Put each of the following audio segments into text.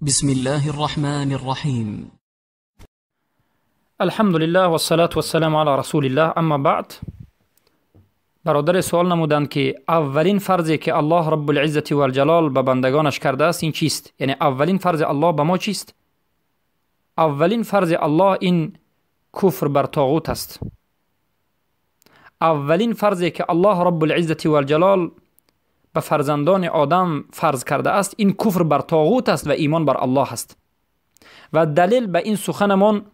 بسم الله الرحمن الرحیم. الحمد لله والصلاة والسلام علی رسول الله. اما بعد، برادر سوال نمودند که اولین فرضی که الله رب العزة والجلال به بندگانش کرده است این چیست؟ یعنی اولین فرض الله به ما چیست؟ اولین فرض الله این کفر بر طاغوت است. اولین فرضی که الله رب العزة والجلال به فرزندان آدم فرض کرده است این کفر بر طاغوت است و ایمان بر الله است. و دلیل به این سخنمان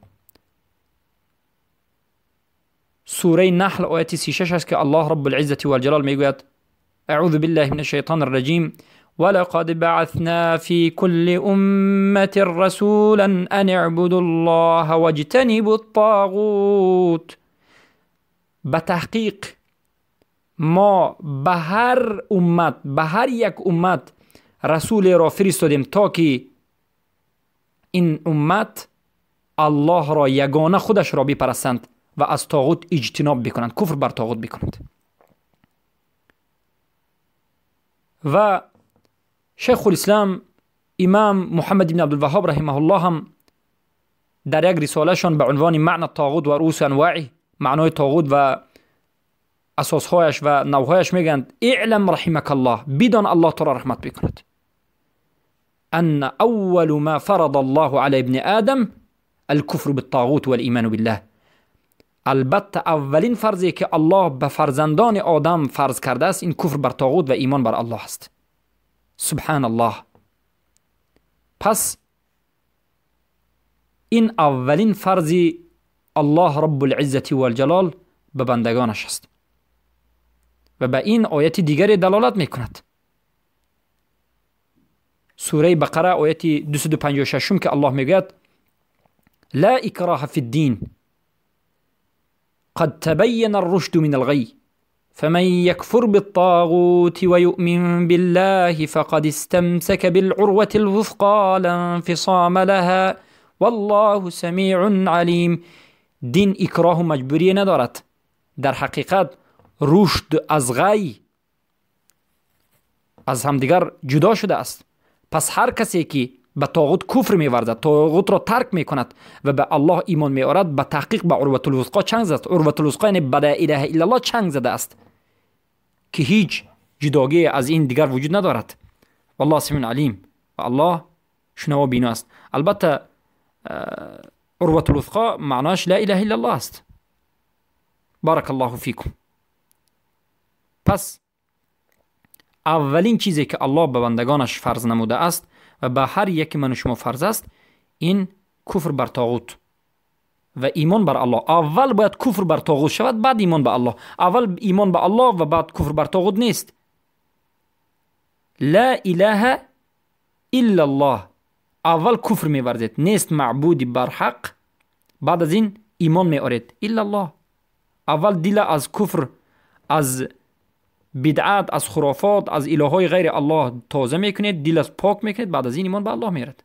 سوره نحل آیت 36 است که الله رب العزة والجلال میگوید: اعوذ بالله من الشیطان الرجیم ولقد بعثنا في كل أمة رسولا أن اعبدوا الله واجتنبوا الطاغوت. به تحقیق ما به هر امت، به هر یک امت رسول را فرستادیم تا که این امت الله را یگانه خودش را بپرستند و از طاغوت اجتناب بکنند، کفر بر طاغوت بکنند. و شیخ الاسلام امام محمد بن عبدالوهاب رحمه الله هم در یک رسالهشان به عنوان معنی طاغوت و رؤوس انواعه، معنای طاغوت و اساسهایش و نوعهایش میگند: اعلم رحمك الله، بدان الله تو را رحمت بکند، ان اول ما فرض الله على ابن آدم الكفر بالطاغوت والایمان بالله. البته اولین فرضی که الله به فرزندان آدم فرض کرده است این کفر بر طاغوت و ایمان بر الله است. سبحان الله. پس این اولین فرض الله رب العزة والجلال به بندگانش است و به این آیت دیگر دلالت میکند. سوره بقره آیت 256 که الله میگوید: لا اکراه فی الدین قد تبین الرشد من الغی فمن يكفر بالطاغوت ويؤمن بالله فقد استمسك بالعروة الوثقى لا انفصام لها والله سمیع علیم. دین اکراه و مجبوری ندارد. در حقیقت رشد از غی از همدیگر جدا شده است. پس هر کسی که به طاغوت کفر می‌ورزد، طاغوت را ترک می‌کند و به الله ایمان می‌آورد، به تحقیق به عروة الوثقا چنگ زد. عروة الوثقا یعنی به لا اله الا الله چنگ زده است که هیچ جداگی از این دیگر وجود ندارد. والله سمیع علیم، و الله شنوا بینا است. البته عروة الوثقا معناش لا اله الا الله است. بارک الله فیکم. پس اولین چیزی که الله به بندگانش فرض نموده است و به هر یک من و شما فرض است این کفر بر طاغوت و ایمان بر الله. اول باید کفر بر طاغوت شود، بعد ایمان به الله. اول ایمان به الله و بعد کفر بر طاغوت نیست. لا اله الا الله، اول کفر می‌ورزید، نیست معبودی بر حق، بعد از این ایمان می‌آورید. الا الله. اول دل از کفر، از بدعت، از خرافات، از الههای غیر الله تازه میکنید، دل از پاک میکنید، بعد از این ایمان به الله میرد.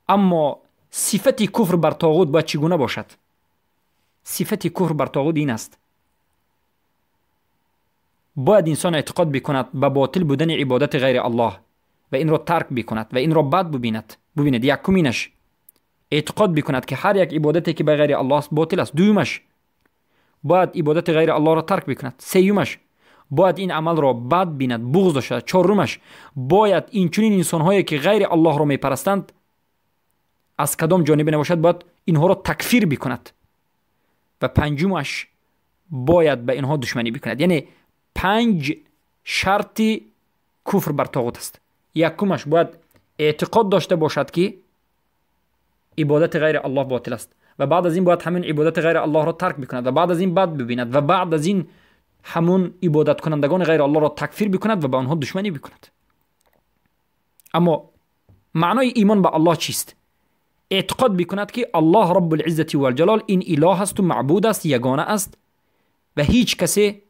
اما صفت کفر بر طاغوت باید چگونه باشد؟ صفت کفر بر طاغوت این است: باید انسان اعتقاد بکند به باطل بودن عبادت غیر الله و این را ترک بکند و این را بد ببیند. ببیند یکمینش اعتقاد بکند که هر یک عبادتی که به غیر الله است باطل است. دومش باید عبادت غیر الله را ترک بکند. سیومش باید این عمل را بد بیند، بغض داشته. چهارمش باید این چنین انسان‌هایی که غیر الله را میپرستند از کدام جانب نباشد باید اینها را تکفیر بکند. و پنجمش باید به اینها دشمنی بکند. یعنی پنج شرط کفر بر طاغوت است. یکمش باید اعتقاد داشته باشد که عبادت غیر الله باطل است و بعد از این باید همین عبادت غیر الله را ترک بکند و بعد از این بد ببیند و بعد از این همون عبادت کنندگان غیر الله را تکفیر بکند و به آنها دشمنی بکند. اما معنای ایمان به الله چیست؟ اعتقاد بکند که الله رب العزة والجلال این اله است و معبود است، یگانه است و هیچ کسی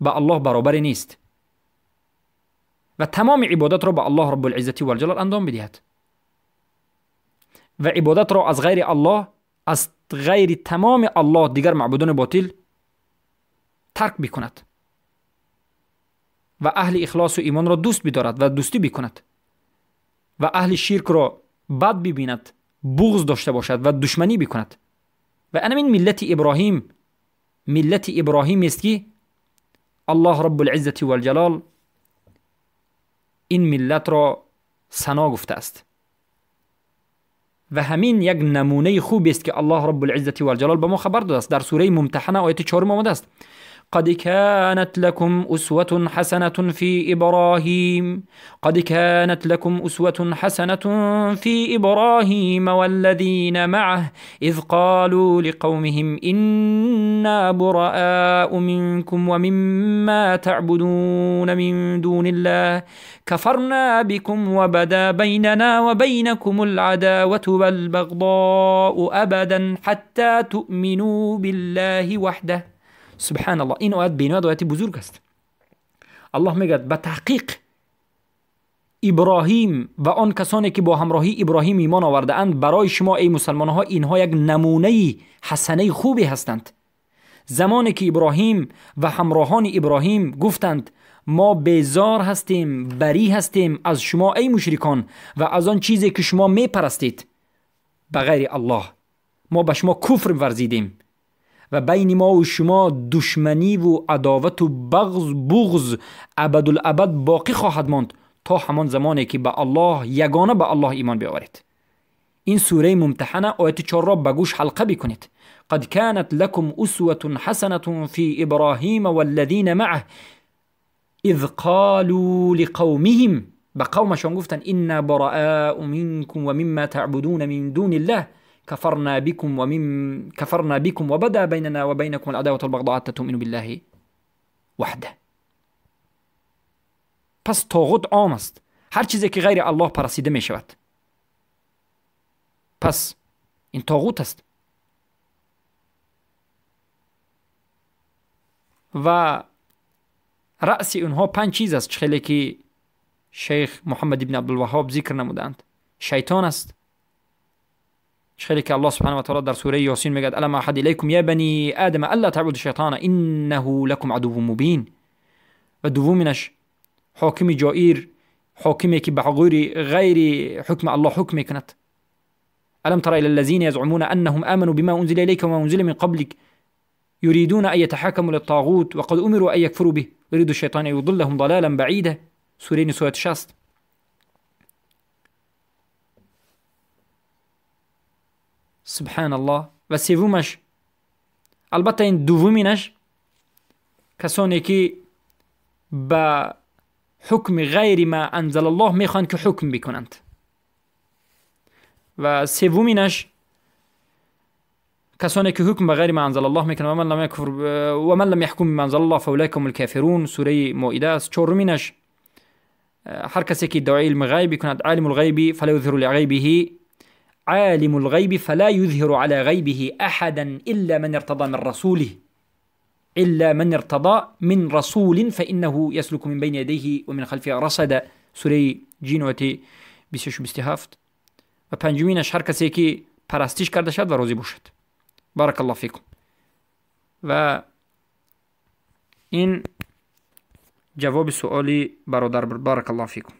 به الله برابر نیست و تمام عبادت را به الله رب العزة والجلال انجام بدهد و عبادت را از غیر الله، از غیر تمام الله دیگر معبودان باطل ترک بکند و اهل اخلاص و ایمان را دوست بدارد و دوستی بکند. و اهل شرک را بد ببیند، بغض داشته باشد و دشمنی بکند. و این ملت ابراهیم، ملت ابراهیم است که الله رب العزة والجلال این ملت را ثنا گفته است و همین یک نمونه خوب است که الله رب العزة والجلال به ما خبر داده است. در سوره ممتحنه آیت 4 آمده است: قد كانت لكم أسوة حسنة في إبراهيم قد كانت لكم أسوة حسنة في إبراهيم والذين معه إذ قالوا لقومهم إنا براء منكم ومما تعبدون من دون الله كفرنا بكم وبدا بيننا وبينكم العداوة والبغضاء أبدا حتى تؤمنوا بالله وحده. سبحان الله، این آیت بیناد آیت بزرگ است. الله میگه به تحقیق ابراهیم و آن کسانی که با همراهی ابراهیم ایمان آورده اند برای شما ای مسلمان ها اینها یک نمونه حسنه خوبی هستند. زمانی که ابراهیم و همراهان ابراهیم گفتند ما بیزار هستیم، بری هستیم از شما ای مشرکان و از آن چیزی که شما میپرستید بغیر الله، ما به شما کفر ورزیدیم و بین ما و شما دشمنی و عداوت و بغض ابدالابد باقی خواهد ماند تا همان زمانی که به الله یگانه به الله ایمان بیاورید. این سوره ممتحنه آیت 4 را به گوش حلقه بکنید. قد كانت لكم أسوة حسنة في إبراهيم والذين معه إذ قالوا لقومهم، به قومشان گفتند إنا براء منكم ومما تعبدون من دون الله كفرنا بكم ومن كفرنا بكم وبدا بيننا وبينكم العداوة والبغضاء حتى تؤمنوا بالله وحده. پس طاغوت عام است، هر چیزی که غیر الله پرستیده می شود پس این طاغوت است. و رأس اونها 5 چیز است خیلی که شیخ محمد بن عبدالوهاب ذکر نمودند. شیطان است، خیلی که الله سبحانه و تعالی در سوره یاسین میگه الم احد الیکم یا بنی آدم الا تعبدوا الشیطان انه لکم عدو مبین. و دومینش حاکم جائر، حاکمی که به غیر حکم الله حکم میکند. الم تر الى الذين يزعمون انهم امنوا بما انزل اليك وما انزل من قبلك يريدون ان يتحاكموا للطاغوت وقد امروا ان يكفروا به يريد الشيطان ان يضلهم ضلالا بعيدا. سوره نساء 60. سبحان الله. و سومش البته این دومینش کسانی که به حکم غیر ما انزل الله میخوان که حکم بکنند. و سومینش کسانی که حکم به غیر ما انزل الله میکنند و من لم یکفر و من لم یحکم بما انزل الله فاولئک هم الکافرون. سوره مائده است. چهارمینش هر کسی که ادعای علم غیب کند، عالم الغیب فلا یظهر لغیبه عالم الغيب فلا يظهر على غيبه أحدا إلا من ارتضى من رسوله إلا من ارتضى من رسول فإنه يسلك من بين يديه ومن خلفه رصدا. سوره جین 26-27. و پنجمینش هر کسی که پرستش کرده شد و راضی باشد. بارک الله فیکم. و این جواب سؤالی برادر. بارک الله فیکم.